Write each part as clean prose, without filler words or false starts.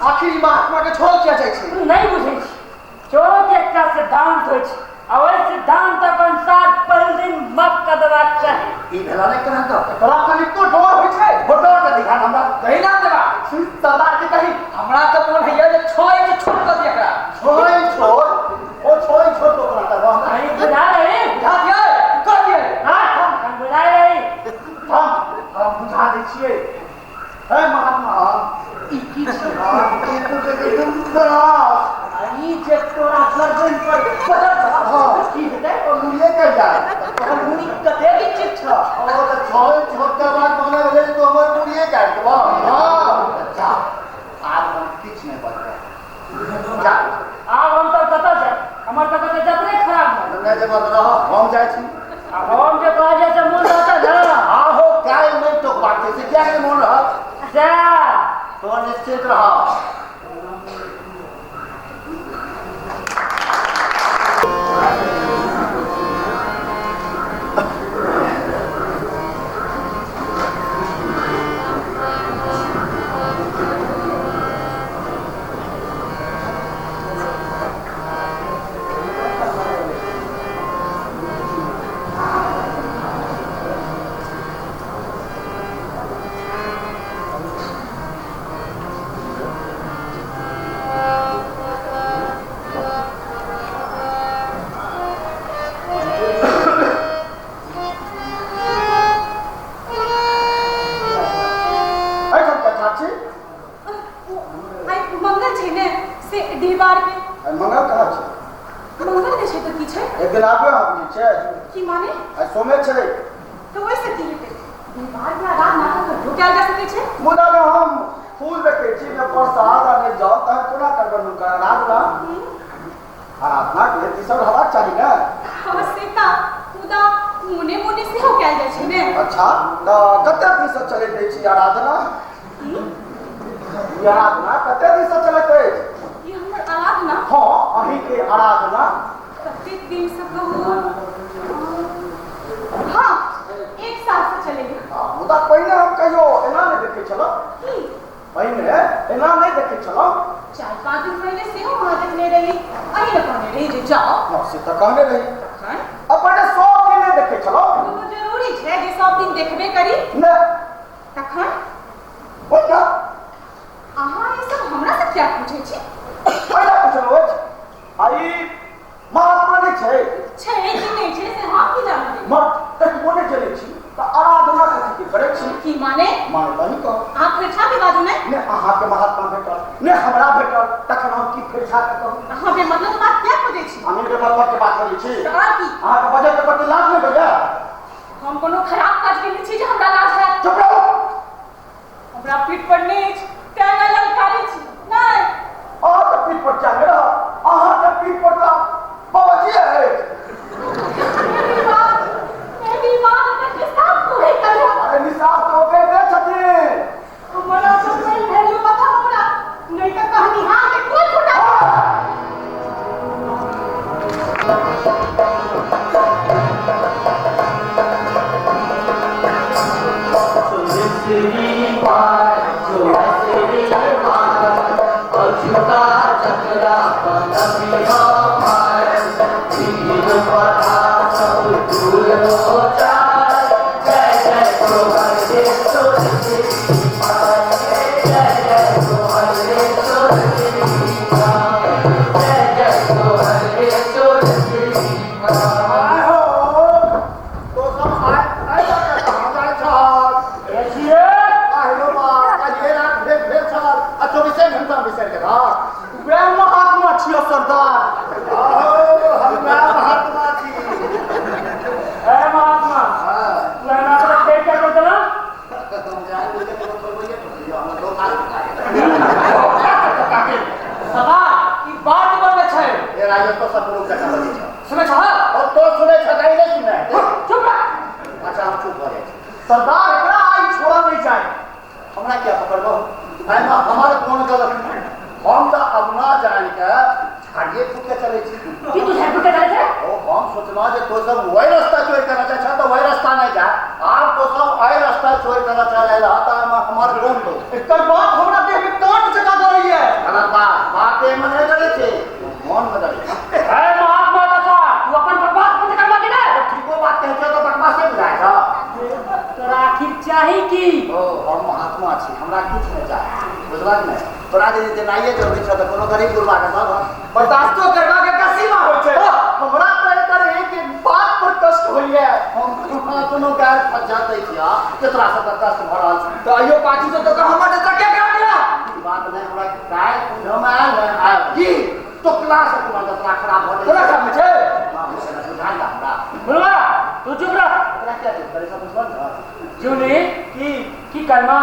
आखिर ई महात्मा के छोड़ किया जाइ छै? नहि बुझै छी। चौथ एकटा सिद्धांत होइ छै आ ओहि सिद्धांतक अनुसार पहिल दिन माफ कऽ देबाक चाही। ई भेला नहि केना गप? तोरा कनिको डर होइ छै? डर के दिखा हमरा। कही ना देबा सरदार के कही, हमरा तऽ मोन होइया जे छो इंच छोड़ कऽ दिअ एकरा। छोड़ छोड़ ओ छोड़ छोड़ तो ओकरा करबा हमरा। कहीं बुझा रही? बुझा दियै, कह दियै। हाँ, हम बुझा रही। हम बुझा दै छियै। हे महात्मा, ई की छै? ई जे तोरा गर्दन पर पड़ल छौ, की हेतै? ओ मुड़िए कटि जायत। तोहर मुड़ी कतेक इंच छौ? ओ तऽ छओ छोट के बाद माने भेलै जे तू हमर मुड़िए काटि देबह। हाँ। जा, आब हम किछु नहि बजबै। जा। आब हम सब कतऽ जायब? हमर सबके तऽ जतरे खराब भऽ गेल। नहि जेबह तऽ रह, हम जाइ छी। आ हम जे कहलियै से मोन रहतै ने? आहो काल्हि नहि टोकबाक छै, से किएक नहि मोन रहत? जा। तो निश्चित रह। एहिठाम कथा छी। आइ मंगल छै ने, से डिहबार के। आइ मंगल कहाँ छै? मंगल नहि छै तऽ की छै? एक दिन आबे हम बुझै छै। की माने? आइ सोमे छै। तऽ ओहिसँ की हेतै? डिहबार के आराधना तऽ कहियो कयल जा सकै छै। मुदा ने हम फूल देखै छी, ने प्रसाद आ ने जल, तहन कोना करबै हुनकर आराधना? आराधना के लेल ई सब रहबाक चाही ने। हँ से तऽ, मुदा मोने मोने सेहो कयल जाइ छै ने। अच्छा, तऽ कते दिनसँ चलैत अछि ई आराधना? ई आराधना कते दिनसँ चलैत अछि? ई हमर आराधना? हँ, अहींके आराधना। कतेक दिनसँ कहू? हँ, 1 सालसँ चलैया। मुदा पहिने हम कहियो एना नहि देखै छलहुँ। की? पहिने एना नहि देखै छलहुँ। 4-5 दिन पहिने सेहो अहाँ देखने रही। अहीं ने कहने रही जे जाउ। हँ, से तऽ कहने रही। तखन? आ पहिने सब दिन नहि देखै छलहुँ। कोनो जरूरी छै जे सब दिन देखबे करी? नहि। तखन? ओहिना। अहाँ ई सब हमरा से किया पूछै छी? पहिने पुछलहुँ अछि। आ ई महात्मा नहि छै? छै कि नहि छै से हम की जानबै? मर, कतबो नहि जनै छी तऽ आराधना कथी के करै छी? की माने? माने तऽ अहीं कहू। अहाँ फरिछा के बाजू ने। ने अहाँके महात्मा भेटल, ने हमरा भेटल, तखन हम की फरिछा के कहू? अहाँ बेमतलब के बात किया बजै छी? हम बेमतलब के बात बजै छी? तऽ आओर की? अहाँके बजै के प्रति लाज नहि होइया? हम कोनो खराब काज केने छी जे हमरा लाज हैत? चुप रहू। हमरा पीठ पर नहि अछि तें ने ललकारै छी। नहि। अहाँके पीठ पर किया नहि रहत? अहाँके पीठ पर तऽ बाबाजी अछि। पहली बार, पहली बार हमर निसाफ तोड़ै कहियो। अरे निसाफ तऽ ओकरे दै छथिन। हमरा सब नहि भेल पता हमरा, नहि तऽ कहनिहार के कोइ फुटा। सुरश्री पार, सुरश्री पार। बिसरि गेलहक? वएह महात्मा छियौ सरदार। आहो, हम वएह महात्मा छी। ए महात्मा, तू हमरा पर फेर क्या कर देला? हम जान बुझि के कोनो थोड़बैये टोकलियौ, हमरा धोखा धोखा गेल। सरदार, ई बात बनबै छै। ए राजन, तो सब लोग जकाँ बजै छौ। सुनै छह? ओ तो सुनै छह, कहीं नहि सुनै। चुप रह। अच्छा, हम चुप भऽ जाइ छी। सरदार, एकरा आइ छोड़ा नहि जाए। हमरा किया पकड़बो? एहिमे हमर कोन गलती? हम तऽ अपना जानि के झाड़िए फूक के चलै छी। की तू झाड़ फूक के चलै छै? ओ हम सोचलहुँ जे तो सब वही रास्ता चोरि करना चाहै छह तऽ वही रास्ता नहि जा। आब तो सब एहि रास्ता चोरि करना चलै रह तऽ एहिमे हमर कोन दोष? एकर बात हमरा देह में कांट जकाँ गड़ैया। गलत बात, बात देहमे नहि गड़ै छै, मोनमे गड़ै छै। ए महात्मा चाचा, तू अपन बकवास बंद करबा कि नहि? ठीको बात कहै छह तऽ बकवासे बुझाइ छह। तोरा आखिर चाही की? ओ हम महात्मा छी, हमरा किछु नहि चाही, बुझलक नहि? तोरा जे देनाइए जरूरी छह तऽ कोनो गरीब गुरबा के दऽ दह। बर्दाश्तो करबा के एकटा सीमा होइ छै। हमरा तऽ एकर एक एक बात पर कष्ट होइया। हम कहाँ कोनो गारि फज्झत दै छियह जे तोरा सबके कष्ट भऽ रहल छै? तऽ आइयो पाछू से तोरा हमर जतरा के करा गेला? ई बात नहि, हमरा काल्हि बुझऽमे आयल ने आयल की? टोकला से तोरा जतरा खराब भऽ तोरा जाइ। खराब होइ छै? बुझायल हमरा। बुलवा, तू चुप रह। ओकरा किया चुप करै छह, बुझल ने? जूली, की? की करमा?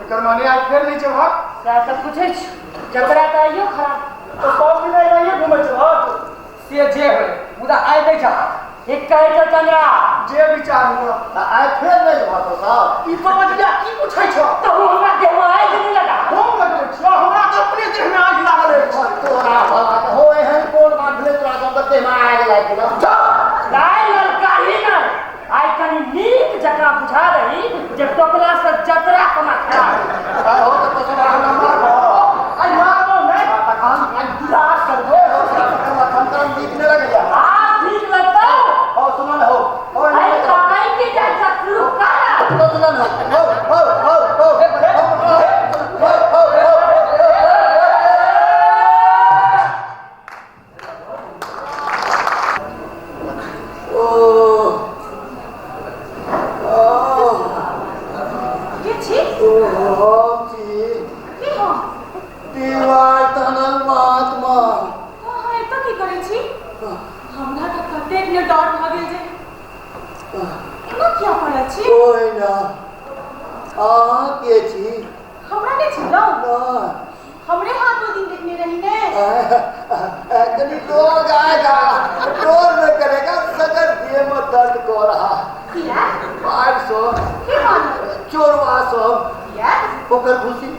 एकर माने आइ फेर नहि जेबहक? सएह तऽ पूछै छी। जतरा तऽ आइयो खराब। तऽ सब दिन एनाहिए घुमै छहक? से जे होय, मुदा आइ नहि चाहत। ठीक कहै छौ चंद्रा। जे विचार हुआ। तऽ आइ फेर नहि जेबह तो सब? ई समझिया की पूछै छौ? तहु हमरा देहमे आगि नहि लगा। हम लगबै छियौ, हमरा तऽ अपने देहमे आगि लागल अछि। तोरा भला के हो, एहन कोन बात भेलै तोरा सबके देहमे आगि लागि गेलौ? दाइ ललकारी नहि, आइ कनि नीक जकाँ बुझा रही जे टोकला से जतरा कोना खराब। आइ हो तऽ तो सब हमरा मारबह। आइ मारबो नहि, तखन आइ विराट करबो। हो, तोरा सबके मक्खन करम नीक नहि लगैया। आब ठीक लगतौ? हो, सुनऽ ने हो। हो, आइ कतै की जाइ छ शुरू कर। हो, सुनऽ ने हो। हो, हो, हो, हो, हो, हो, हो, हो, हो। ओ, ओ, के छी? ओ, हम छी के हम? दीवार तनल महात्मा। अहाँ एतऽ की करै छी? हमरा तऽ कतेक ने डर भऽ गेल जे एना किया पड़ल छी? कोइ ना, अहाँ के छी? हमरा नहि चिन्हलहुँ? नहि। हमरे हाथ ओहि दिन देखने रही ने। कनी लोग आएगा डोर नहीं करेगा, सगर देह में दर्द कर रहा। किया? बाहर सब के मानल? चोरवा सब। किया? ओकर खुशी।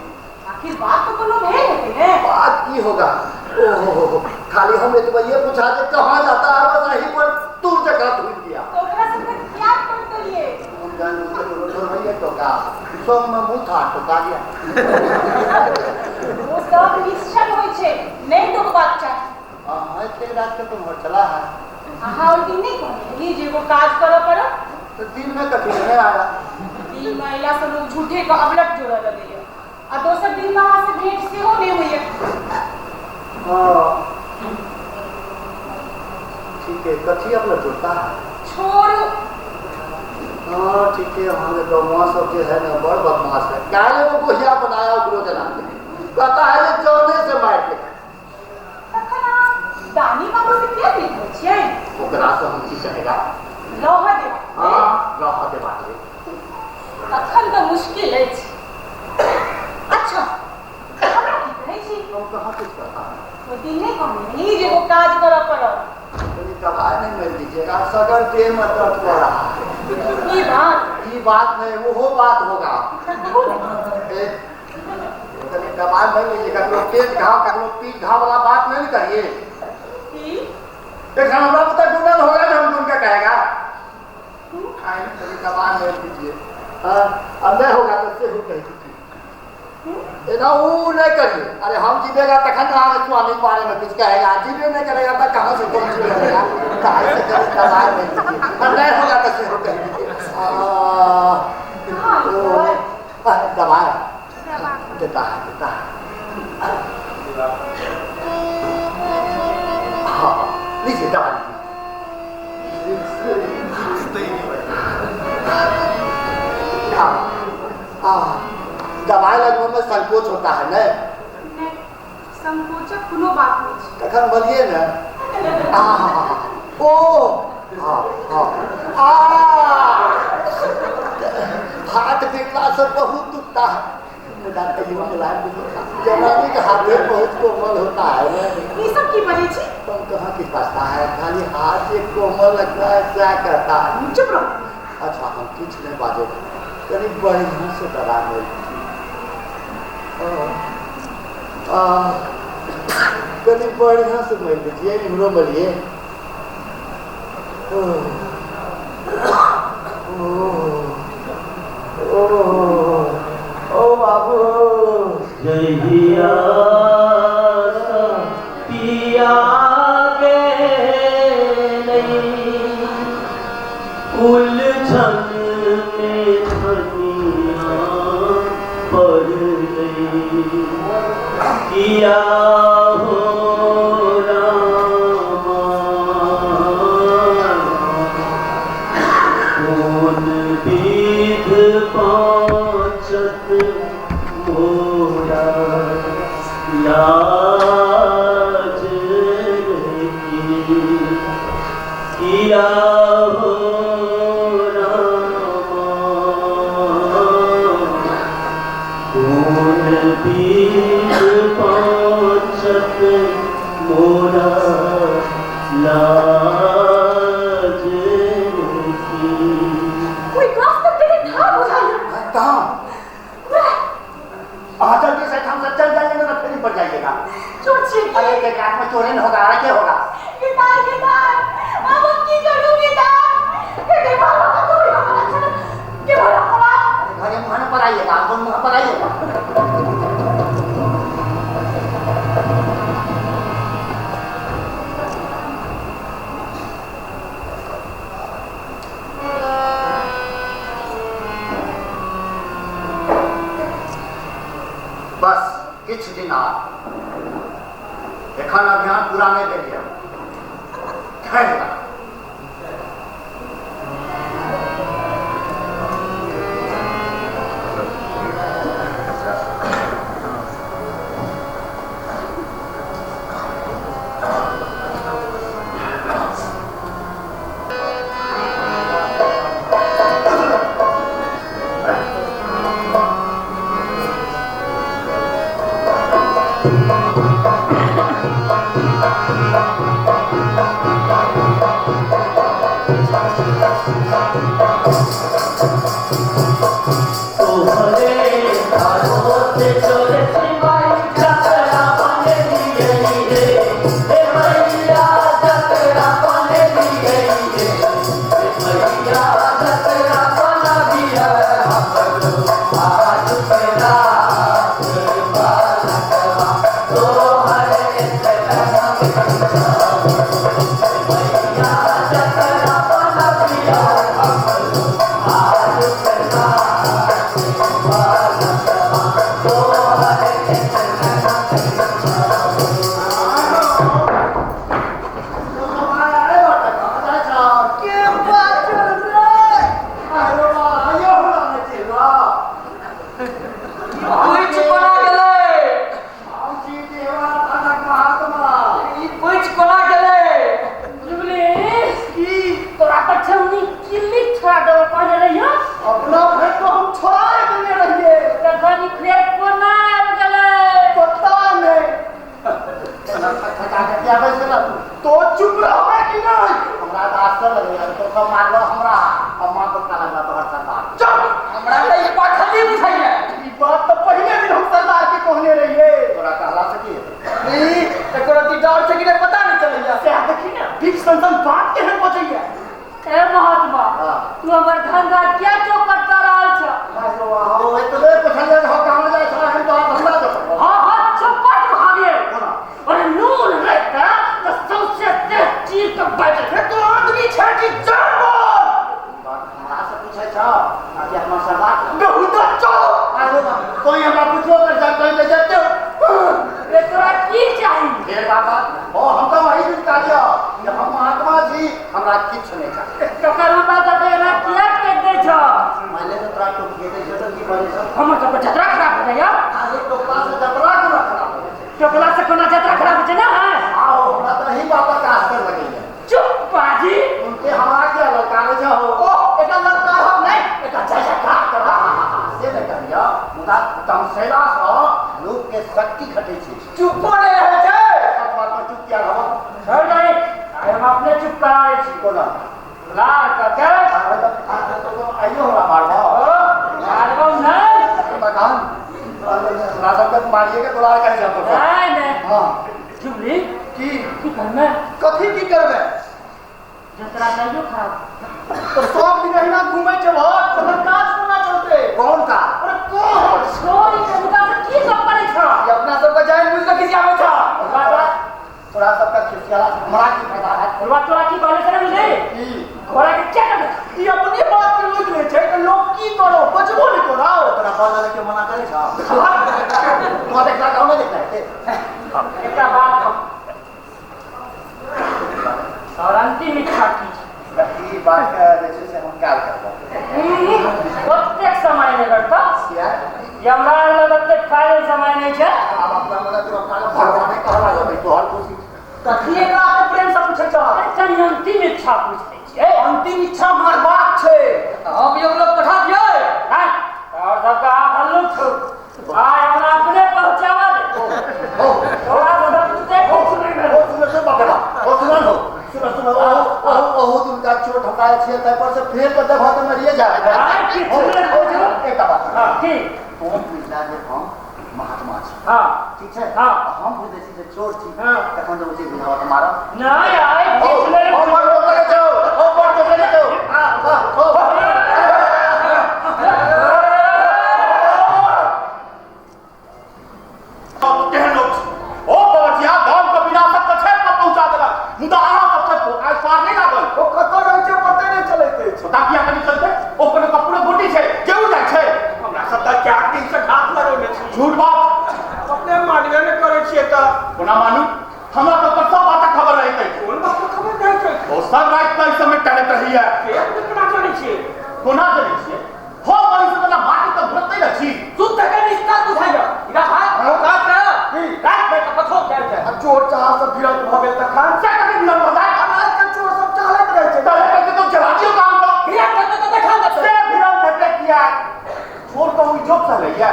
आखिर बात तऽ कोनो भेल हेतै ने। बात की होगा? ओहो, खाली हम एतबा ये पूछा जे कहाँ जाता है, बस यहीं पर तू जगह ढूंढ दिया। तऽ ओकरा सबके किया टोकलियै? हम जान बुझ के चोरवैये टोका, सब में मुँह था टोका गया। ओ सब निश्चल होइ छै, नहि टोकबाक चाही। हाँ, इतने रात के तुम चला है। अहाँ ओहि दिन नहि कहने रही जे एगो काज करऽ पड़त? तो दिन में कभी नहीं आया। दिन मे अयला से लोग झूठे के अबलट जोड़ऽ लगैया आ दोसर दिन मे अहाँ से भेंट सेहो नहि होइया। हाँ ठीक है, कथी अपना जुड़ता है? छोड़ू। हाँ ठीक है, हमारे गौवा सब जो है ना बड़ बदमाश है। काले वो गोहिया बनाया ओकरो जना के कहता है ये जौने से मार के। तखन अहाँ दानी बाबू से किया नहि कहै छियै? ओकरा से हम की कहेगा? लौह देबाक। हाँ, रह देबाक लेल। तखन तऽ मुश्किल अछि। अच्छा, हमरा की कहै छी? हम कहाँ कुछ करता है? ओहि दिन नहि कहने रही जे एगो काज करऽ पड़त? कनी दवाई नहीं मिल दीजिएगा, सगर देह में दर्द हो रहा है। ई बात? ये बात नहीं, वो बात होगा। ए, कनी दवाई नहीं लीजिएगा, ककरो पेट घाव ककरो पीठ घाव वाला बात नहीं करिए। की? एक हमरा पता गुनन होगा जो हम उनका कहेगा। खाए कभी दवाई नहीं दीजिए। हाँ, अब नहीं होगा तो से हो कह दीजिए। एना ऊ नहीं करिए। अरे हम जीवेगा तखन अहाँ स्वामी के बारे में कुछ कहेगा, जीवे नहीं करेगा तो कहाँ से कौन जीवेगा? कहाँ से कभी दवाई नहीं दीजिए। अब नहीं होगा तो से हो कह दीजिए। कहाँ ओ, दवाई? दवाई देता है, देता है। हाँ, लीजिए दवा लीजिए। हाँ हाँ, दवाई लगने में संकोच होता है ना? नहि। संकोचक कोनो बात नहि छै। तखन बोलिए ने। आ ओ हाँ हाँ आ हाथ बिगड़ा से बहुत दुखता है, मुदा तैयो मुलायम जनानी के हाथ बहुत कोमल होता है। ई सब की बजै छी? तुम कहाँ की पता है, खाली हाथ एक कोमल लगता है, क्या कहता है। चुप रहो। अच्छा हम कुछ नहीं बाजेगा, करीब बढ़िया से डरा मेरी। करीब बढ़िया से मर लीजिए, इमरो मलिए। ओ ओ ओ ओ बाबू जहिया पिया गेलै उलझन में धनिया पड़लै किया हो रामा कोन विध पाँचत मोरा लाज की किया हो रामा कोन विध पाँचत मोरा लाज की। कोई गाछ तऽ तेरे ठाढ़ बुझाइया। कहाँ? वैह। आ जल्दी से हम से चल जाइएगा ना, फिर पड़ जाइएगा। चोर छी। अरे के काट में चोरी न होगा, के होगा? विदाई विदाई, अब हम की करू विदाई? के बाबा का कोई हमरा छड़ के भरा पड़ा। घरे मुंह न पर आइएगा, अपन मुंह पर आइएगा। बस किछु दिन आर एखन अभियान पूरा नहीं भेल। धन्यवाद। हमर सबके जतरा खराब हो जाइया। अरे टोकला से जतरा कोना खराब हो जाइ छै? टोकला से कोना शक्ति घटै छै। चुपो नहि रहै छै। सब बात पर चुप किया रहब? छोड़ दे, आइ हम अपने चुप करा दै छी। कोना? लार कऽ के। आइयो हमरा मारबह? मारबौ नहि। तखन हमरा सबके मारिए के तोरा कहि जातो। नहि नहि। हां जुबली की की करबै? कथी की करबै? जतरा कहियो खराब। तो सब दिन अहिना घूमै छै भऽ, तखन काज कोना चलतै? कोन काज? अरे कोन? छोड़ी के हुनका से की सब करै छह? ई अपना सबके जानि बुझि कऽ खिसियाबै छह। तोरा सबके खिसियाला से हमरा की फायदा है? तोरा तोरा की कहले से नहि बुझली? की? घोड़ा के क्या करबै? ई अपने बात के रोकि लै छै तऽ लोक की करो? बजबो नहि करो। तोरा बाजऽ के मना करै छह? तोरा देखला गाँव नहि देखला हेतै? एकटा बात कहू, और अंतिम इच्छा की छै? ई बात के जे छै से हम काल करबो। ओतेक समय नहि लगतौ। किया? यमराज लग ओतेक फाइनल समय नहि छै। आब अपना मने तोरा अपना भगवाने कहऽ लागल, तोहर खुशी। कथी एकरा के प्रेम से पूछै छह? अरे कनि अंतिम इच्छा पूछि दै छियै। अंतिम इच्छा मारबाक छै। हम यमलोक पठा दियै। नहि, और सबके हाथ हल्लुक छौ। आइ हमरा अपने पहुँचावा दे। तोरा सब देखो सुनै ओ सुन सुन बाप रे बाप, ओ सुन हो, सुन सुन, ओ ओ दुनका चोट हमरा छियै ताहि पर से फेर के देखो तऽ मरिए जाय। आइ किछु नहि बुझू। एकटा बात। की? तू बुझला जे हम महात्मा छी। हाँ। ठीक छै? हाँ। हम बुझै छी जे चोर छी। हाँ। तखन जब उचित बुझाबऽ तऽ मारब। नहि, आइ किछु नहि। ओ बड़ करै छौ, ओ बड़ करै छौ। हां हां ओ केहन लोक छी? ओ बवटिया गाम के विनाशक के क्षेत्र पर पहुंचा देलक, मुदा अहाँ सब आइ पार नहि लागल। ओ कतऽ रहै छै पते नहि चलैत अछि। पता किया कनि चलतै? ओ कोनो कपूरक गोटी छै जे उड़ि जाइ छै। हमरा सब तऽ 4 दिन से घात लगौने छी। झूठ बात। अपने मानबे नहि करै छियै तऽ कोना मानू? हमरा तऽ ओकर सब बातक खबर रहैत अछि। कोन बातक खबर रहै छै? ओ सब राति कऽ एहि सबमे टहलैत रहैया। से अपने कोना जनै छियै? कोना जनै छियै? हम एहि सब वला माटि तऽ घुरतै ने छी। शुद्ध के निस्तार बुझाइया। इरा भाई, काज कर। राति में तऽ कथो कयल जाय। आ चोर चाहा सब भिड़ल भऽ गेल तखन? से कथी भिड़ल भऽ जाय? आइ काल्हि चोर सब टहलैत रहै छै। टहलैत रहै छै तऽ जरा दियौ गाम कऽ। भिड़ल हेतै तऽ देखा देतै। से भिड़ल हेतै किया? चोर तऽ ओहि जोग चलैया।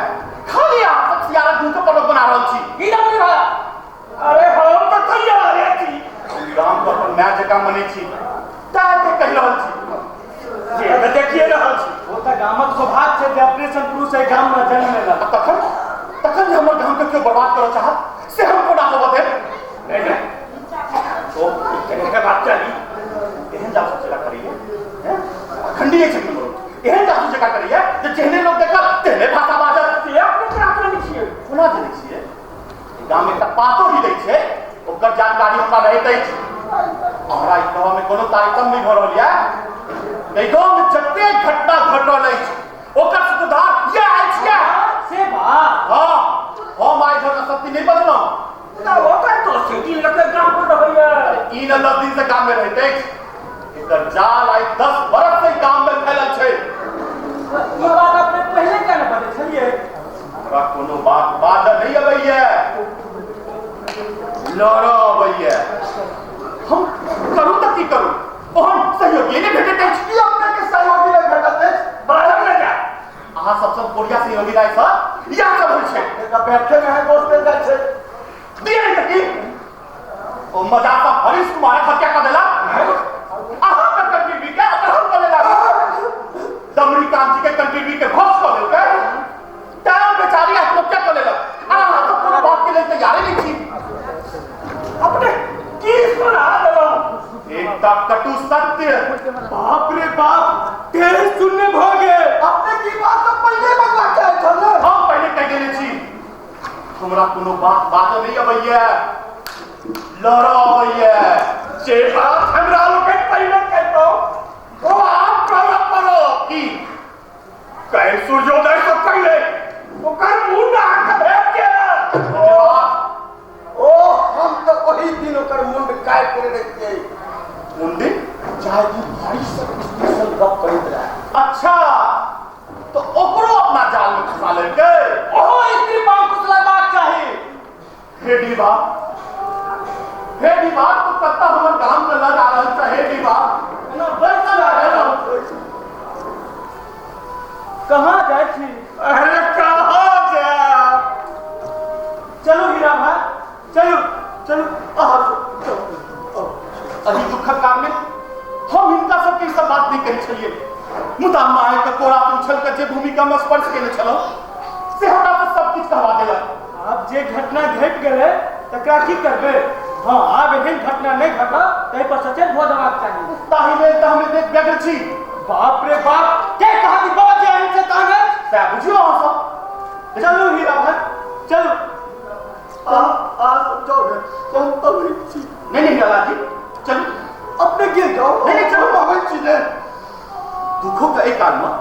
खाली अहाँ सब सियारा झूठो पर बना रहल छी। की नाम भाई? अरे हम तऽ तैयारे छी। गाम के अपन माय जकाँ मनै छी तैं के कहि रहल छी। से तऽ देखिए रहल छी। ओ तऽ गामक सौभाग्य छै जे अपने सन पुरुष एहि गाममे जन्म लेलक। आ तखन तखन जे हमर गाम के केओ बर्बाद करऽ चाहत से हम कोना होबऽ देब? नहि नहि, ओ के बात चाही। एहन जासूस जकाँ करैया, खंडिये छै कोनो एहन जासूस जकाँ करैया जे जेहने लोक देखत तेहने भाषा बाजत। से अपने कोना जनै छियै? कोना जनै छियै? गाममे एकटा पातो हिलै छै ओकर जानकारी हमरा रहैत अछि। हमरा ई कहऽमे कोनो तारतम्य नहि भऽ रहल यऽ। एहि गाममे जतेक घटना घटि रहल अछि ओकर सूत्रधार इएह अछि यऽ। से बात? हाँ, हम आइ धरि असत्य नहि बजलहुँ। ओकर तो सिटी लग गाम पर रहैया। ई न 10 दिन से गाममे रहैत अछि, एकर जाल आइ 10 बरस से गाममे फैलल छै। ई बात अपने पहिले किया नहि बजै छलियै? हमरा कोनो बात बाजऽ नहि अबैया, लड़ऽ अबैया। हम करू तऽ की करू? ओहन सहयोगी नहि भेटैत अछि। की अपने के सहयोगी नहि भेटत अछि? बाजब नहि जाय। अहाँ सब सब कोरिया सहयोगी राय सर इएह सब होइ छै। एकरा बैठे मे है दोस्त देल जाइ छै। दियै नहि तऽ की? ओ मजाक हरीश कुमारक हत्या कऽ देलक। अहाँ के कंट्रीब्यूट के अपहरण कऽ लेलक। दमड़ी कांची के कंट्रीब्यूट के भस्म कऽ देलकै। तैं बेचारी आत्महत्या कऽ लेलक। आ अहाँ सब कोनो बात के लेल तैयारे नहि छी। अपने की सुना देलहुँ? एकटा कटु सत्य। बाप रे बाप, तेज शून्य भऽ गेल। अपने की बात सब पहिले बजबाक चाहै छल ने? हम पहिले कहि देने छी हमरा कोनो बात बाजऽ नहि अबैया, लड़ऽ अबैया। जे बात हमरा लोकनि पहिले कहितहुँ ओ आब करऽ पड़त। की? काल्हि सूर्योदय सँ पहिले ओकर मुंड अहाँके भेट गेल। धन्यवाद। ओ हम तऽ ओहि दिन ओकर मुंड काटि देने रहितियै। मुंडी? चाहे कि भारी सब स्त्री संग गप करैत रहै। अच्छा, तो ओकरो अपना जाल में फंसा लेलकै। ओहो स्त्री पर अंकुश लगबाक चाही। हे डिबा, हे डिबा, तू कत्ता हमर गाम के लग आ रहल छ? हे डिबा, एना बैसल कहाँ जाइ छी? अरे कहाँ जायब? हीरा भाई, चलू चलू अहाँ चलू। एहि दुखक काल में हम हिनका सबके ई सब बात नहीं कहै छलियै, मुदा माय के कोरा पर उछल के जे भूमिका में स्पर्श केने छलहुँ से हमरा से सब किछु कहवा देलक। आब जे घटना घटि गेलै तकरा की करबै? हाँ, आब एहन घटना नहीं घटत ताहि पर सचेत भऽ जबाक चाही। ताहि लेल तऽ हम एतेक व्यग्र छी। बाप रे बाप, के कहा कि बाबा जे एहन छै तहन सएह बुझियौ अहाँ सब। चलू हीरा भाई चलू। आ सब जाओ ने, हम अबै छी। नहीं नहीं हीरा जी चलू, अपने के जाओ। नहीं नहीं चलू, अबै छी ने। दुखो के एहि काल में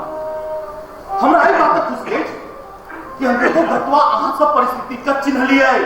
हमरा एहि बात खुशी अछि कि हम देखो घटवा अहाँ सब परिस्थिति के चिन्हलियै।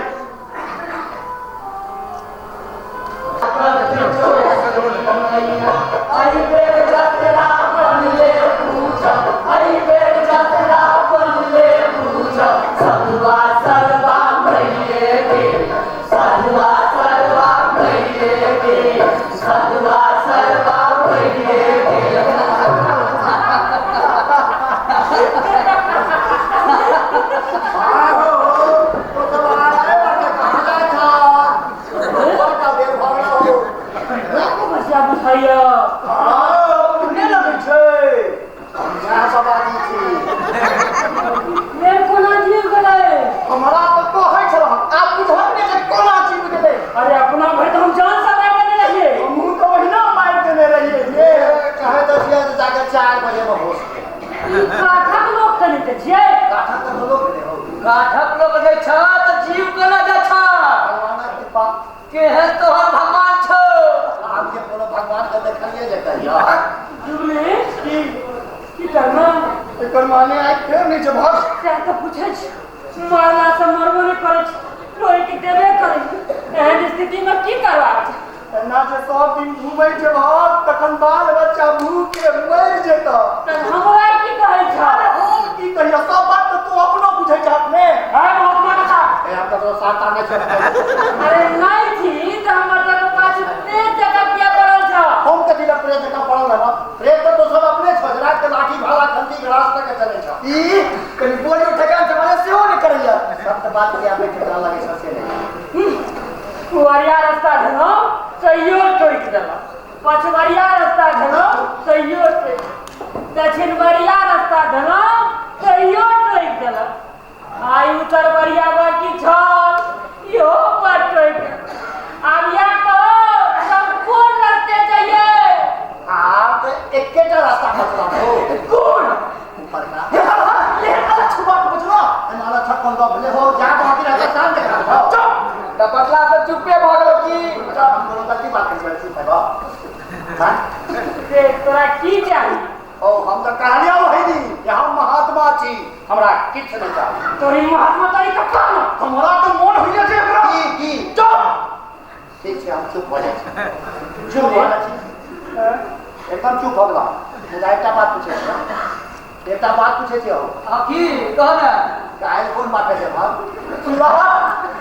काठक लोक नहि छ तऽ जीव केना जाइ छ? भगवानक कृपा। केहन तोहर भगवान छौ? आब के कोनो भगवान के देखलियै जे कहियो। जुगली की करना? एकर माने आइ फेर नहि छै भस। सएह तऽ पूछै छी, मरला से मरबो नहि करै छै, टोकि देबे करै छै। एहन स्थितिमे की करबाक छै? एना जे सब दिन घूमै छै भस तखन बाल बच्चा भूखे मरि जेतऽ। तऽ हमरा की कहै छ? अरे हम की कहियो, सब बात तऽ तू अपनो बुझै छह ने। है महात्मा के साथ ए हम ककरो साथ आनै छै। अरे नहीं छी तऽ हमर तऽ पाछू प्रेत जकाँ किया पड़ल छ? हम कथी लए प्रेत जकाँ पड़ल रहब? प्रेत तऽ तो सब अपने छ, रात के लाठी भाला खंती के रास्ता के चलै छ। ई कनि बोलियो ठेकान से माने सेहो नहि करैया। सब तऽ बात के अपने ठेकान लगै छ से नहि। पुवरिया रास्ता धेलहुँ तैयो टोकि देलक, पछवरिया रास्ता धेलहुँ तैयो टोकि, दक्षिणवरिया रास्ता धेलहुँ तैयो टोकि देलक, आइ उत्तरवरिया बाकी छल इहो पर टोकि देलक। आब इएह कहो सब कोन रास्ते जइयै? आब तऽ एकेटा रास्ता बचल हो। कोन? ऊपर का। छुपा के बचलो। एना छक्कन दऽ भेलै हो, जा बाकी रहता शाम देखा हो। चुप डपटला से चुपे भऽ गेलो की? हम कोनो गलती बात करै छी भाई। हां तोरा की चाही? ओ हम तऽ कहलियौ वही दिन जे हम महात्मा छी, हमरा किछु नहि चाही। तोरी महात्मा तोरी कप्पा हमरा तऽ मोन होइया जे एकरा की की चुप। ठीक छै, हम चुप भऽ जाइ छी। चुप भऽ जाइ छी, एकदम चुप भऽ गेलहुँ। मुदा एकटा बात पूछै छी, एकटा बात पूछै छी। हँ की कह ने। काल्हि कोन बाटे जेबह?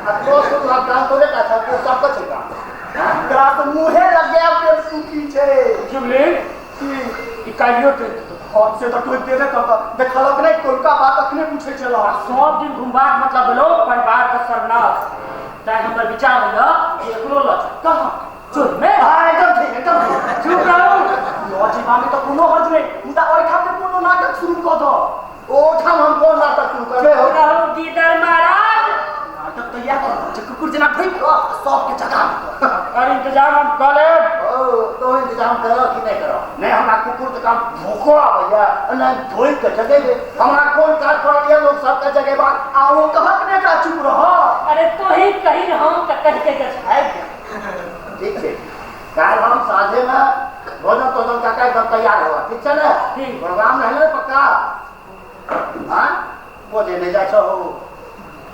आ तो सुनलक काम तोरे का छौ, तू सबके छै काम। एकरा तऽ मुँहे लगायब के सुखी छै। जुगली ई काल्हियो टोकि देतौ। हाथ से तऽ टोकि देबे करतऽ, देखलक नहि कोलका बात अखने पूछै छलऽ। सब दिन घुमबाक मतलब भेलौ परिवार के सर्वनाश। तैं हमर विचार होइया जे एकरो लऽ चल। कहाँ? चोरमे? हाँ एकदम ठीक, एकदम ठीक। चुप रहू। लऽ जेबामे तऽ कोनो हर्ज नहि, मुदा ओहिठाम जे कोनो नाटक शुरू कऽ दऽ। ओठाम हम कोन नाटक शुरू करबै हो? रहू गीदड़ महाराज। नाटक तऽ इएह करब जे कुकुर जेना भुकि कऽ सबके जगा देतऽ। कर इंतजाम हम कऽ लेब। ओ तो इंतजाम करऽ कि नहि करऽ? नहि हमरा कुकुर जकाँ भूखो आबैया नहि धोइ के जगेबै। हमरा कोन काज पड़ल यऽ लोक सबके जगेबाक? आ ओ कहत ने एकरा चुप रह। अरे तोही कही हम तऽ कहि के आबि गेल। ठीक छै, काल्हि हम साँझेमे भोजन तोजन कऽ के एकदम तैयार होबऽ, ठीक छै ने? ठीक। प्रोग्राम रहलै ने पक्का? हाँ बोझे नहि जाइ छौ।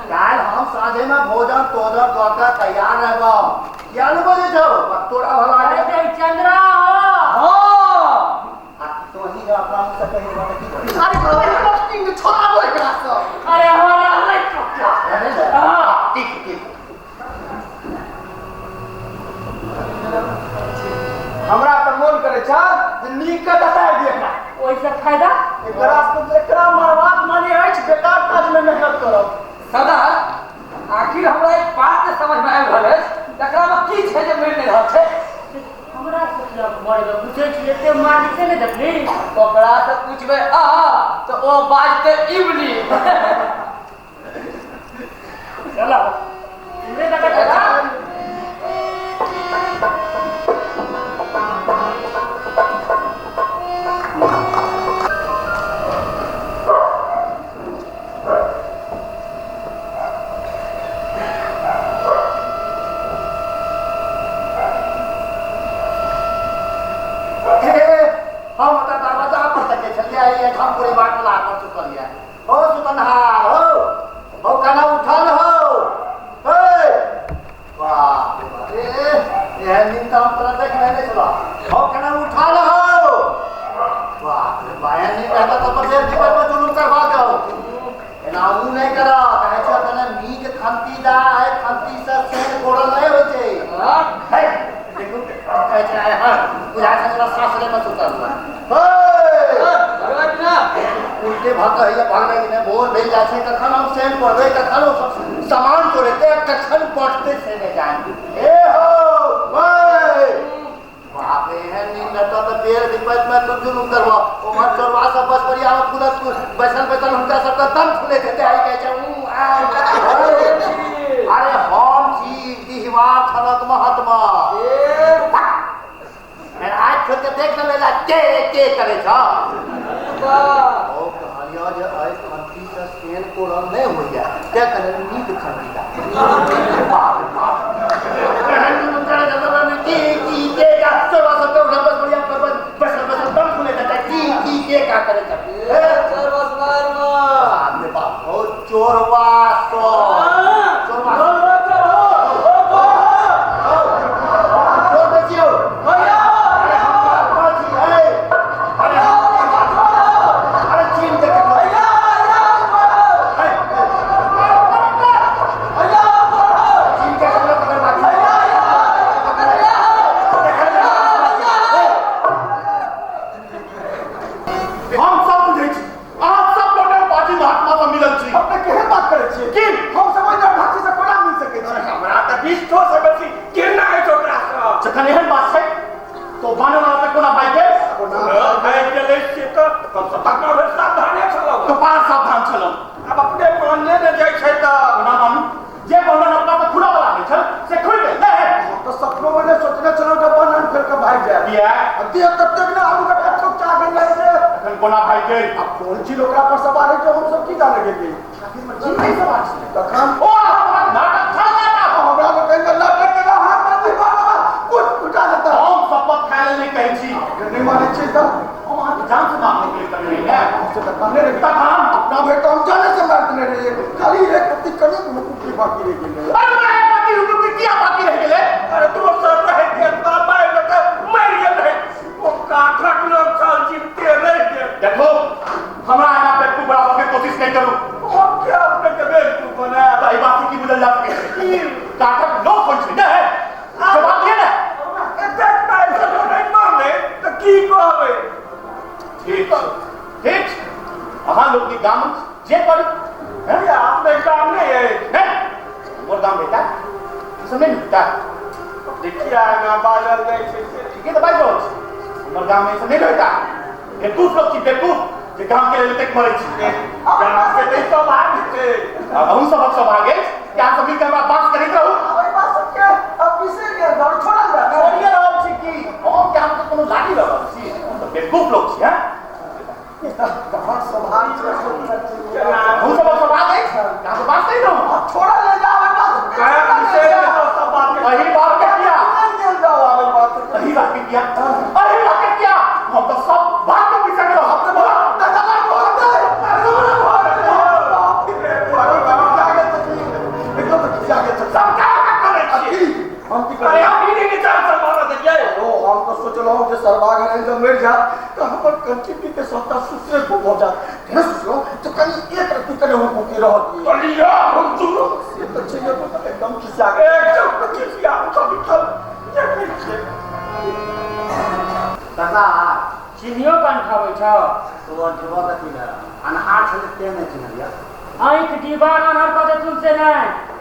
काल्हि हम साँझेमे भोजन तोजन कऽ के तैयार रहबऽ। किया नहि बजै छौ? तोरा भला अरे चंद्रा हो। हँ आ तोही जँ अपना मुँहसँ कहि देबऽ तऽ की करबै? अरे तोही बस्ती छोड़ाबो एकरा सँ। अरे हो रहलै तो। रहलै ने? हाँ। ठीक ठीक। हमरा तऽ मोन करै छ जे नीक के दतारि दिअ एकरा। ओहिसँ फायदा? एकरा एकरा मरबाक माने अछि बेकार काजमे मेहनत करब। सरदार, आखिर हमरा एक मरे पूछै छी एते मालिक से नहि देखली ओकरा से पूछबै आ तऽ ओ बाजतै इमली चला इमली लगा चला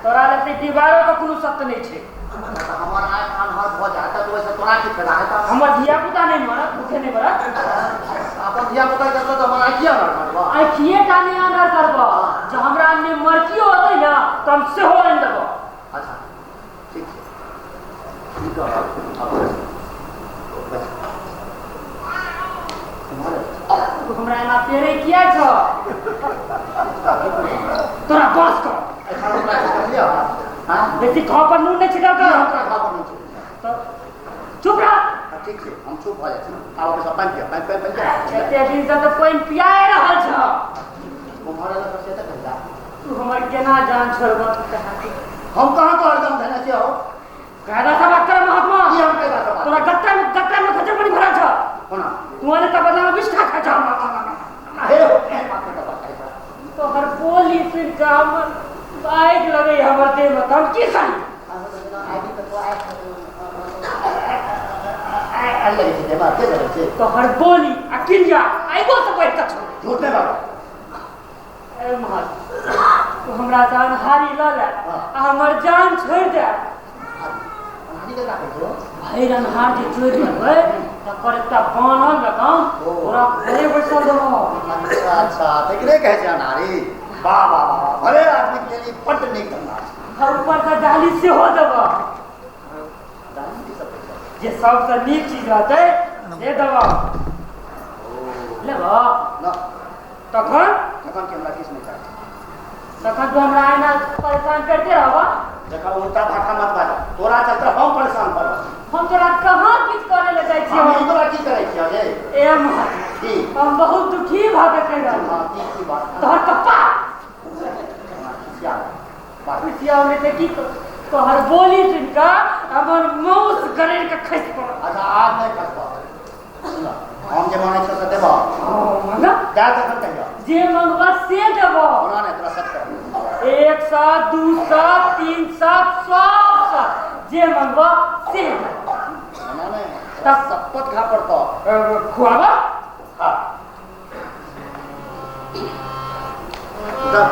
तोरा लग दीवारो के कोनो सत्य नहीं छै। हमर आँख अन्हर भऽ जाय तऽ तो वैसे तोरा की फायदा हेतौ? हमर धिया पुता नहि मरत, भूखे नहि मरत। अपन धिया पुता करतौ तऽ हमर आँखिए अनर करबऽ? आँखिए टा नहि अनर करबऽ, जँ हमरा अन्ने मरचियो होतै ने तऽ हम सेहो आनि देबऽ। अच्छा ठीक छै, की कहब आब बैस। तू हमरा एना पेरे किया छौ? तोरा बस कर। एखन हमरा किछु कहलियै? हाँ? बेसी घाव पर नून नहि छिटल की कर। हम तोरा घाव पर नून छिटै छियौ? तऽ चुप रह। हँ, ठीक छै, हम चुप भऽ जाइ छी। आब अपने सब पानि पिअ, पानि पानि पानि पिअ। एते दिनसँ तऽ पानि पियाए रहल छौ। उम्हर एलऽ तऽ से तऽ कहिया तू हमर केना जान छोड़बऽ? हम कहाँ तोहर जान धेने छियौ? कायदा से बात कर महात्मा। की हम कायदा से बात? तोरा गट्टा में गट्टा में खच्चर पानी भरल छौ। कोना? तू आने का बदला में विष खा खा जा। हे हो, एहन बात नहि करबाक चाही तोरा। तोहर बोली सुनि कऽ हमर आगि लगै हमर देह में, तऽ हम की करी? आगि लगै छै देहमे? के जरै छै? तोहर बोली आ क्रिया आगिओ से बढ़ि कऽ छौ। झूठ नहि बाजू। ए महात्मा, तू हमरा से अन्हारी लऽ ले आ हमर जान छोड़ि दे। अन्हारी केकरा कहै छै? भरि अन्हार जे चोरि लेबै तकर एकटा बान्हल रकम तोरा घरे बैसल देबौ। अच्छा अच्छा, तऽ एकरे कहै छै अन्हारी। वाह वाह वाह वाह, भले आदमीके लेल ई बड्ड नीक धंधा छै। आ ऊपर से डाली सेहो देबौ। डाली की सब कहै छै? जे सबसँ नीक चीज रहतै से देबौ। लेबौ? ना। तखन? तखन कि हमरा किछु नहि चाही। तखन तू हमरा एना परेशान करिते रहबऽ? देखा, उल्टा भाषा मत बाजऽ, तोरा चलते हम परेशान भऽ रहल छी। हम तोरा कहाँ किछु करै लए जाइ छियौ? हम ई तोरा की करै छियौ रे? ए महात्मा, की? हम बहुत दुखी भऽ के कहि रहल हँ, छी। की की बात? तोहर कप्पा खिसिया बात। खुशिया नहि तऽ की? तोहर बोली सुनि कऽ हमर मौस गरैर के खसि पड़ल। अच्छा, आब नहि खसबऽ। सुन, हम जे मानै छियौ से देबऽ? मंगा। दए तखन कहियौ। जे मंगबऽ से देबऽ। ओना नहि, तोरा सच कहबऽ। 1 100 2 100 3 100 सब सौ, जे मंगबऽ से देबऽ। ओना नहि, तोरा शपथ खा पड़तौ। खुआबऽ। हाँ, दऽ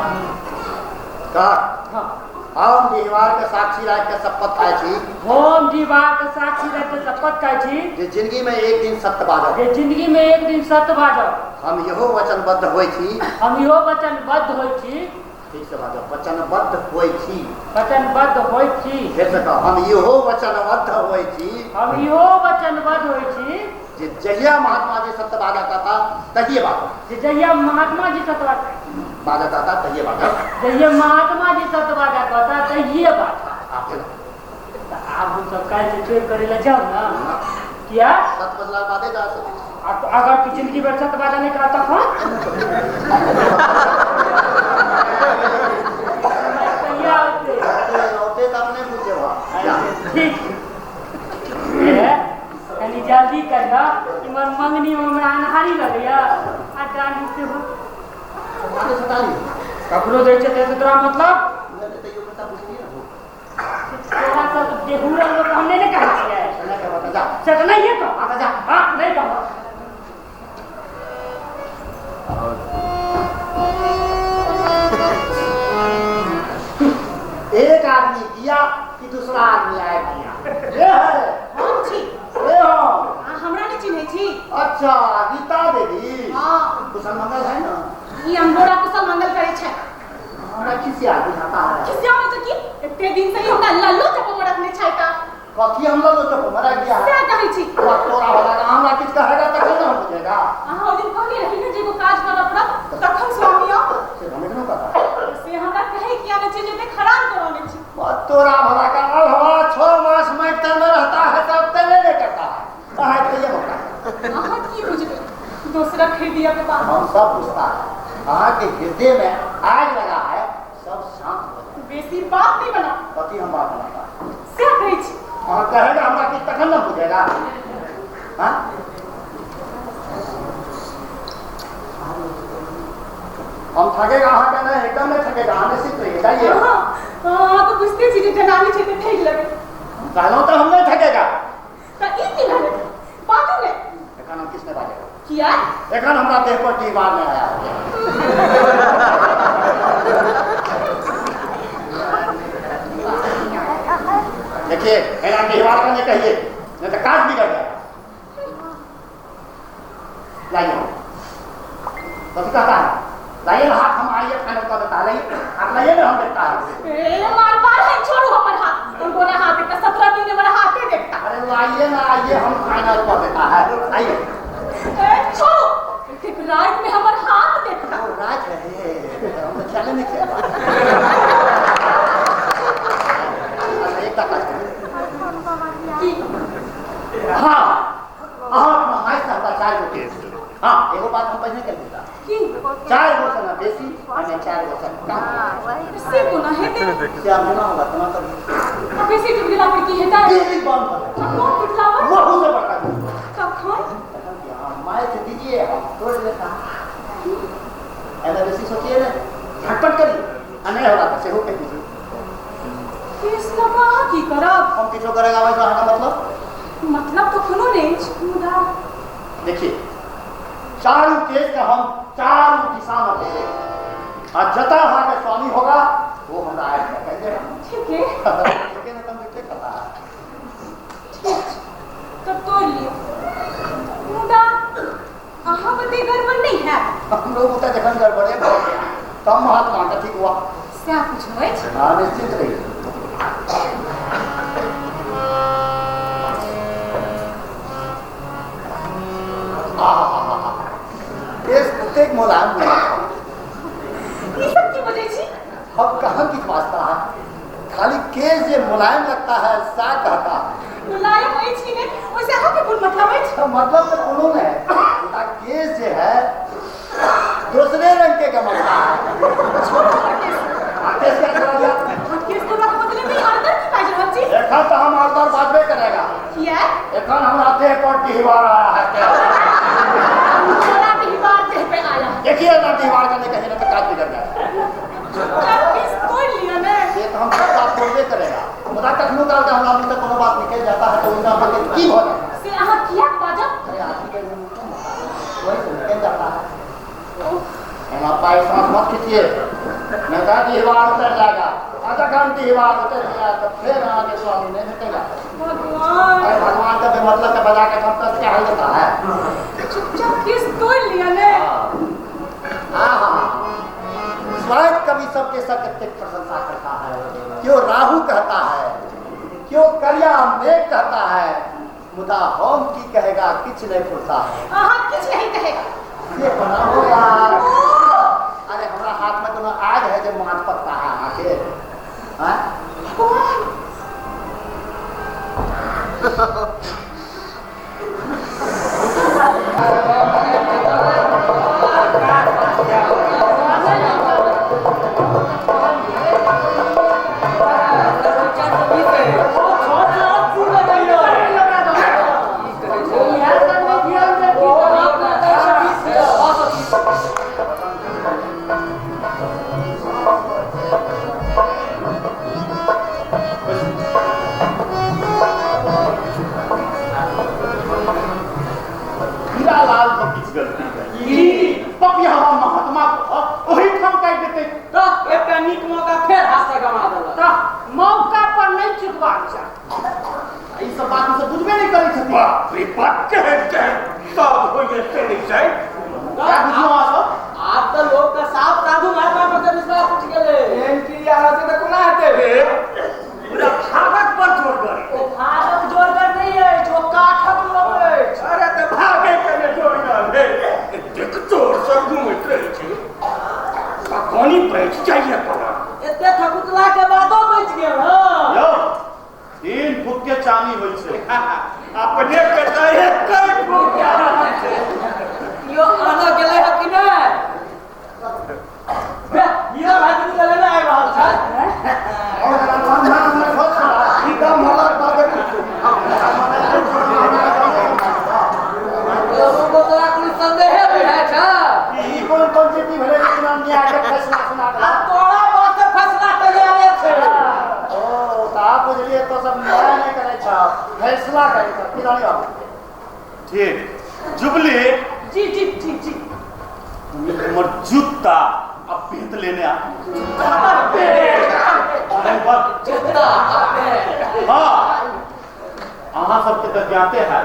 कह। हाँ। हम डिहबार के साक्षी राखि के शपथ खाइ छी। हम दीवार के साक्षी रख के शपथ खाइ छी। जे जिंदगी में एक दिन सत्य बाजब। जे जिंदगी में एक दिन सत्य बाजब। हम इहो वचनबद्ध होइ छी। हम इहो वचनबद्ध होइ छी। ठीक से बाजब, वचनबद्ध होइ छी। वचनबद्ध होइ छी। फेर से कह, हम इहो वचनबद्ध होइ छी। हम इहो वचनबद्ध होइ छी। जे जहिया महात्मा जी सत्य बाजत आता तहिए बाजब। जे जहिया महात्मा जी सत्य बाजत बाजत आता तहिए बाजब। जहिया महात्मा जी सत्य बाजत आता तहिए बाजब। आ फेर तऽ आब हमसब काल्हि से चोरि करै लए जाउ ने? किया? सत्य बजलाके बादे जा सकै छी। अगर तू जिंदगी भरि सत्य बाजऽ नहि करऽ तखन कहिया औतै? औतै तऽ अपने बुझि जेबह, जा। ठीक छै, कनि जल्दी करिह, इमहर मंगनी मे हमरा अन्हारी लगैया आ डाली सेहो। माने से डाली ककरो दै छै ताहिसँ तोरा मतलब? नहि नहि, तैयो कता बुझलियै ने। तोरा सब देहुरल लोक हम नहि ने कहै छियै। से नहि कहबह तऽ जा। से तऽ नहिये कहब। हाँ, तऽ जा। हाँ, नहि कहब। एक आदमी दिया कि दूसरा आदमी आया दिया, ये है। हम छी। ये हो। अहाँ हमरा नहि चिन्है छी? अच्छा, गीता देवी। हाँ। कुशल मंगल है ना? ई अमरोड़ा कुशल मंगल करै छै। हमरा खिसिया बुझाता है। खिसिया में तऽ की, एते दिन से ही हमरा लल्लो चपो में रखने छै ता। कथी हम लल्लो चपो में रख दिया? सएह कहै छी। वाह, तोरा वाला का हमरा किछु कहेगा तखन ना हम बुझेगा। अहाँ ओहि दिन कहने रही ने जे एगो काज करऽ पड़त तखन स्वामी आओ। से हम एखनो कहता। से हमरा कहै किया नहि छै जे एते खराब करौने छी। वाह, तोरा भला का अलहवा 6 मास माटि में रहता है तब तेले नहीं करता है। अहाँ कहिए मौका। अहाँ की बुझबै दोसरा हृदय के बात? हम सब बुझता है, अहाँ के हृदय में आग लगा है, सब शांत हो जाए। बेसी बात नहीं बना। कथी हम बात बनाता? सएह कहै छी। अहाँ कहेगा हमरा कि तखन ना बुझेगा। हाँ, हम ठगेगा अहाँ के नहीं, एकदम नहीं ठगेगा, अहाँ निश्चित रहिए, जाइए। हाँ हाँ, तऽ बुझते छी जे जनानी छै तऽ ठगि लेबै। कहलहुँ तऽ हम नहीं ठगेगा। तऽ ई की भेलै? बाजू ने। एखन हम किछु नहि बाजेगा। किया? एखन हमरा देह पर दीवार नहि आया है। देखिए, एना दीवार का नहीं कहिए। नहीं तो काज बिगड़ जाएगा। लाइए तो कहता है लाइए ना हाथ, हम आइए फाइनल कर देता है। लाइए आप लाइए ना, हम देखता है। ए मार पार है, छोड़ो हमर हाथ। तुम कोना हाथ देखता 17 दिन हमारा हाथे देखता। अरे लाइए ना, आइए हम फाइनल कर देता है। आइए। ए छोड़ो, एक रात में हमर हाथ देखता। ओ रात है, हम तो ख्याल नहीं किया। एक का काज करिए। हां अहाँ माय साहब 4 गो केस। हां एगो बात हम पहिने कर देता की 4 गो से ना बेसी आ 4 गो से कम। से कोना हेतै? से आब ना होगा तना तब बेसी टूट गेला पर की हेतै? दिल्ली बंद कर कौन टूटला पर? महू से बड़का कखन? माय से दीजिए हम तोड़ लेता। ऐसा बेसी सोचिए ना, झटपट करिए। आ नहीं होगा तो सेहो कह दीजिए। केस लगा की करब? हम किछो करेगा वैसा अहाँ का मतलब? मतलब तो कोनो नहीं मुदा देखिए चारों केस का हम चारों दिशा में भेजे और जता अहाँ के स्वामी होगा वो हमरा आय कह देगा। ठीक है। ठीक है ना, तुम ठीक करता है। ठीक तब तोड़ लियो मुदा अहाँ बते गड़बड़ नहीं है। हम लोग उतना जखन गड़बड़े भऽ गया तब महात्मा का ठीक हुआ। सएह पुछलहुँ अछि। हाँ निश्चित रहिए। केस कतेक मुलायम मुलायम। ई सब की बजै छी? हम कहाँ किछु वास्ता है, खाली केस जे मुलायम लगता है सा कहता है। मुलायम अछि कि नहि ओइसे अहाँके कोन मतलब अछि? मतलब तो कोनो नहीं है। केस जे है दूसरे रंग के गमकता है। छोड़ो हमर केस। केस क्या छोड़ा दिया? केस तोड़बाक बदले में अरदर की बाजि रहल छी? एखन तो हम अरदर बाजबे करेगा। किया? एखन हमरा देह पर डिहबार आया है। तोरा डिहबार देह पे आया? देखिए ना डिहबार करने कहीं ना तो काज बिगड़ जाए। चुपचाप केस तोड़ लिया ने। ये तो हम सबका तोड़बे करेगा। मुदा कखनो काल के हमरा मुँह से कोनो बात निकल जाता है तो उनका मतलब की हो जाए? से अहाँ किया बाजब? अरे आदमी के मुँह वही से निकल जाता है। एना पाई सांस मत खींचिए, नहीं तो डिहबार उतर जाएगा। अगर डिहबार उतर गया तो फिर अहाँ के स्वामी नहीं भेटेगा। भगवान। अरे भगवान का बेमतलब के बजा के हम कस के हल देता है। चुपचाप केस तोड़ लिया ने। हाँ हाँ स्वयं कवि सबके सब कितने प्रशंसा करता है। क्यों राहु कहता है, क्यों करिया मेघ कहता है, मुदा हम की कहेगा किछ नहीं फुरता है। अहाँ किछ नहीं कहेगा। ये बना हो यार। अरे हमारा हाथ में कोनो आग है जो माथ पकता है अहाँ के? हाँ? भगवान। मौका पर नहीं चुकबाक चाही। ई सब बात हम सब बुझबे नहीं करै छथिन। बाप रे बाप, केहन केहन सब होइए से नहीं छै। क्या बुझियो अहाँ सब? आब तऽ लोक के साफ साधु महात्मा पर से विश्वास उठि गेलै। एहन क्रिया रहतै तऽ कोना हेतै? पूरा भागक पर जोर करे। ओ भागक जोरगर नहि अछि, ओ काठक लोक अछि। अरे तऽ भागे के ने जोरगर हे। एतेक जोर से घुमैत रहै छै। कखनी बचि जाइए कोना। एते थकुतला के बादो बचि गेल। हँ यौ 3 फुट के चानी होइ छै। अपने के तऽ 1 फुट के चानी छै। यो आना गेलै हँ कि नहि? बे हीरा भाई दुनू गेलै ने आबि रहल छै। और तोरा कोनो संदेहे बुझाइ छ? ई कोन पंचायती भेलै जे इतना न्याय के फैसला सुना देलक? आ तोरा वास्ते फैसला तैयारे छै। ओ तऽ आब बुझलियै तो सब न्याय नहि करै छ, फैसला करै छ। की रानी बाबू? ठीक जुबली। जी जी जी जी। हमर जूता आ पेट लेने आ। जूता आ पेट। हाँ अहाँ सब सबके तो ज्ञाते है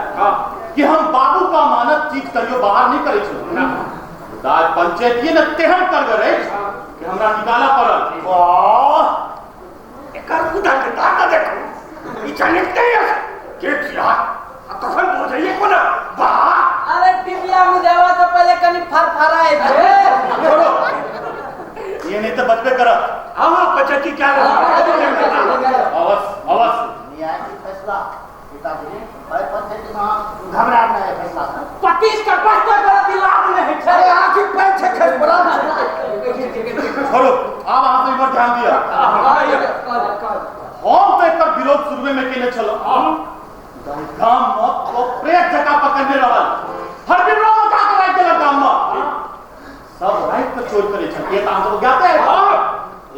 कि हम बाबू का मानक चीज कहियो बाहर नहीं करे छो। दाज पंचायतीय ने तेहन कर गए कि हमरा निकाला पड़ल। वाह, एकर उदंडता त देखू, ई जनते के किया तखन बुझैये कोना। वाह, अरे टिबिया मुझावा से पहले कनी फरफराए छे। छोड़ो, ये नहीं तो बचबे करत। हां पंचायती क्या अवश्य अवश्य न्याय की फैसला पिताजी भाई पंचायती में घबरा नहीं फैसला पतिस का पस्ता कर दिलाद नहीं छे। अरे आखि पैन छे खस बड़ा। छोड़ो, आब अहाँ सब इमहर ध्यान दिया। हम तो एकर विरोध शुरुए में केने छलो। गाम में तो प्रेत जकाँ पकड़ने रहल, हर विरोध उठा के राखि देलक गाम में। सब राति के चोर करे छल, ये तो अहाँ सब ज्ञाते है।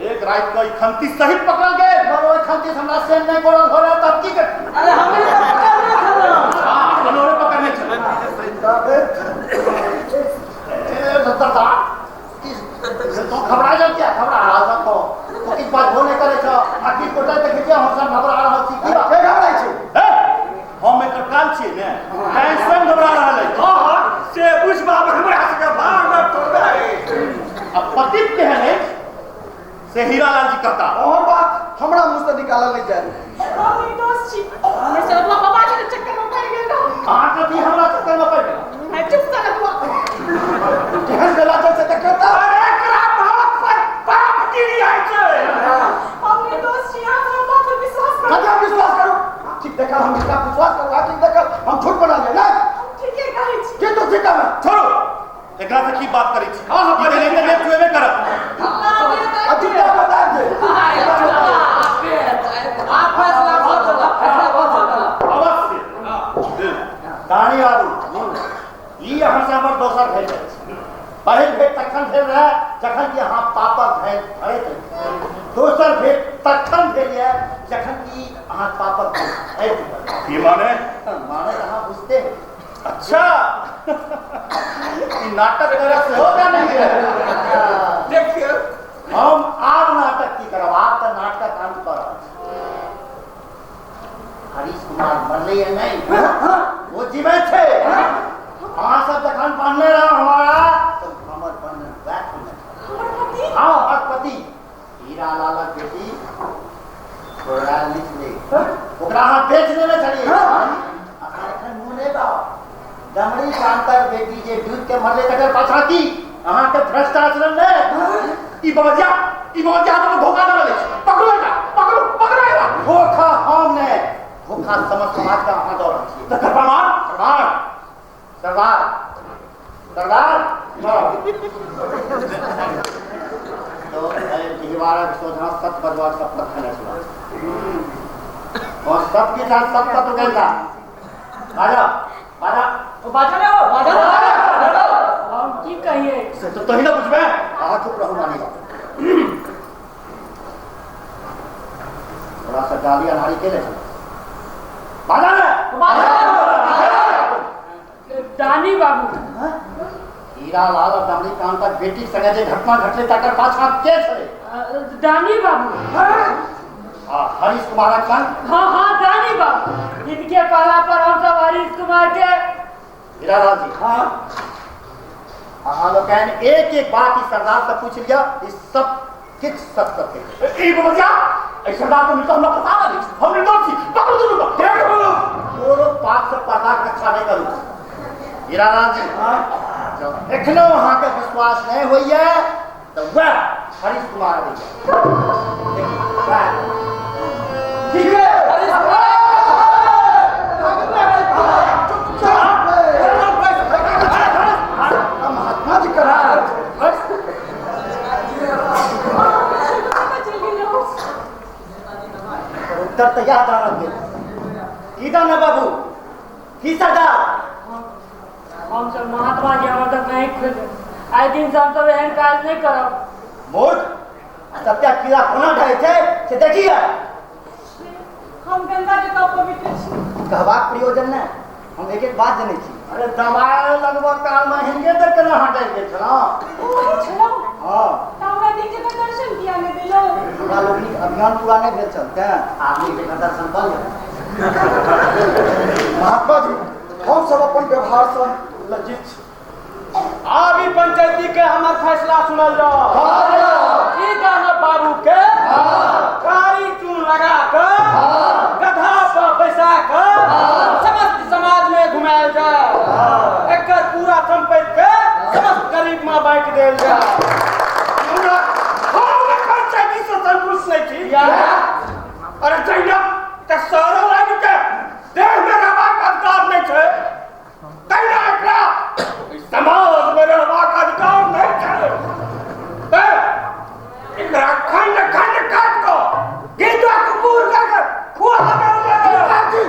एक राति के खंती सहित पकड़ल गेल। पर ओइ खंती से हमरा सेन नहीं पड़ल हो रहा तब की कर। अरे हमरे तो पकड़ने छलो। हां, बनोरे पकड़ने छल। ए सरदार, तो घबरा जा क्या? घबरा रहा सब तो किछ बात हो नहीं करे छ आ किछ कोटा देखे छी हम सब घबरा रहल छी। की बात के घबराइ छी? ए, हम एकर काल छियै ने, तैं स्वयं घबरा रहल अछि। हां हां, से बुझबा हमरा सबके बार बार तोड़बे। आ पतित केहन अछि से हीरालाल जी कहता। और बात हमरा मुंह से निकालल नहीं जाए। हम निर्दोष छी, हमर सरवा बाबा के चक्कर में पड़ गेल। अहाँ कथी हमरा चक्कर में पड़ गेल? मैं चुप कर दुआ। केहन बेला छै से देखता। अरे एकरा बहुत पर पाप गिरी आइ छै। हम निर्दोष छी, अहाँ हमर बात पर विश्वास करू। कथी हम विश्वास करू? ठीक देखा हम एकरा विश्वास करू, ठीक देखा हम झूठ बना ले ना। हम ठीके कहै छी। के तो ठीक है? छोड़ो, एकरा से की बात करै छी? हां हां, पहिले तऽ नेट छुएबे करत। आ झूठा बता दे। आ फैसला बहुत चला, फैसला बहुत चला। अवश्य दानी बाबू, ई अहाँ से हमर दोसर भेंट अछि। पहिल भेंट तखन भेल रहे जखन कि अहाँ पापक भेंट भरैत रही। दोसर भेंट तखन भेल यऽ जखन कि अहाँ पापक भेंट भरि चुकल। की माने? माने अहाँ बुझते हैं। अच्छा, ई नाटक करे से हो जाने है। देखिए, हम आब नाटक की करब, आब तऽ नाटकक अंत कऽ रहल छी। हरीश कुमार मरलै या नहीं, वो जीवित छै। अहाँ सब जखन बान्हने रहौ हमारा, तऽ हमर बंधन वएह खोलने छल। हमर पति? हाँ, हमर पति हीरा लालक बेटी छोड़ा लिख ले, ओकरा अहाँ बेच लेने छलियै। अहाँ एखन मुँह नहि बाबा। डमरी कांतक बेटी जे डूबि के मरलै तकर पाछाँ की अहाँके भ्रष्ट आचरण नहि? ई बबजिया, ई बबजिया हमरा धोखा दऽ रहल अछि। पकड़ू एकरा, पकड़ू, पकड़ू एकरा। धोखा हम नहि, धोखा समस्त समाज के अहाँ दऽ रहल छियै। तकर प्रमाण? सरदार, सरदार, सरदार, तो डिहवारक सोझाँ सत बजबाक शपथ खेने छलहुँ और सबके साथ सब तत्व गेल था। बाजा बाजा बाजा ने हो, बाजा ने। हम की कहिए से तो तही ना बुझबे। अहाँ चुप रहू मानी बाबू। थोड़ा सा गाली अनाड़ी के ले चलो। बाजा ने बाजा। दानी बाबू, हीरा लाल और डमरी कांतक बेटी संगे जे घटना घटलै तकर पाछाँ के छलै? दानी बाबू। आ हरीश कुमारक संग? हाँ हाँ, दानी बाबू। इनके कहला पर हम सब हरीश कुमार के। हीरा लाल जी, हाँ, अहाँ लोकनि एक एक बात ई सरदार से पूछ लिअ, ई सब किछु सत सत ई बबजिया, एहि सरदार को मिलकर हमरा फंसा रहल अछि। हम निर्दोष छी, पकड़ू दुनू के। देखू, कोनो पाप से पर्दाक रक्षा नहि करू। हीरा लाल जी, हाँ, जब एखनो अहाँके विश्वास नहि होइए तऽ वएह हरीश कुमार अबैया। ठीक है, हरीश कुमार। महात्मा जी करा उत्तर तऽ याद आ रहल गेल। की दाना बाबू, की सरदार? हम सब महात्मा जी हमर तक नहीं खोले। आइ दिन से हम सब एहन काज नहीं करब। मूर्ख, सत्या कीड़ा कोना ढहै छै से देखिए। हम गंगा जकाँ पवित्र छी। कहबाक प्रयोजन नहि, हम एक एक बात जनै छी। अरे दवाइ लगबऽ कालमे हिनके देख के ने हटि गेल छलहुँ। ओही छलहुँ? हाँ। तऽ हमरा नीक जकाँ दर्शन किया नहि देलहुँ? हमरा लोकनिक अभियान पूरा नहि भेल छल तेँ आदमी जकाँ दर्शन कऽ लिअ। महात्मा जी हम सब अपन व्यवहार से लज्जित छी। आब ई पंचायती के हमर फैसला सुनल जाओ। ई दानव बाबू के कारी चून लगा के गधा पर बैसा के समस्त समाज में घुमायल जाए। एकर पूरा संपत्ति के समस्त गरीब में बांटि देल जाए। हम पंचायती से संतुष्ट नहीं छी। अरे जहिना त सरो लागी के देह में रहबाक अधिकार नहीं छै तहिना एकरा समाज में रहबाक अधिकार नहीं छै। एकरा खंड खंड काट कऽ गेंदा कुकुर के खुआ देल जाए।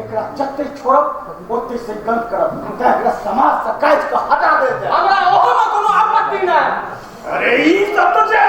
एकरा जते छोड़ब ओते से गंद करब, तें एकरा समाज से काटि कऽ हटा देल जाए। हमरा ओहो में कोनो आपत्ति नहि। अरे ई सब तो जे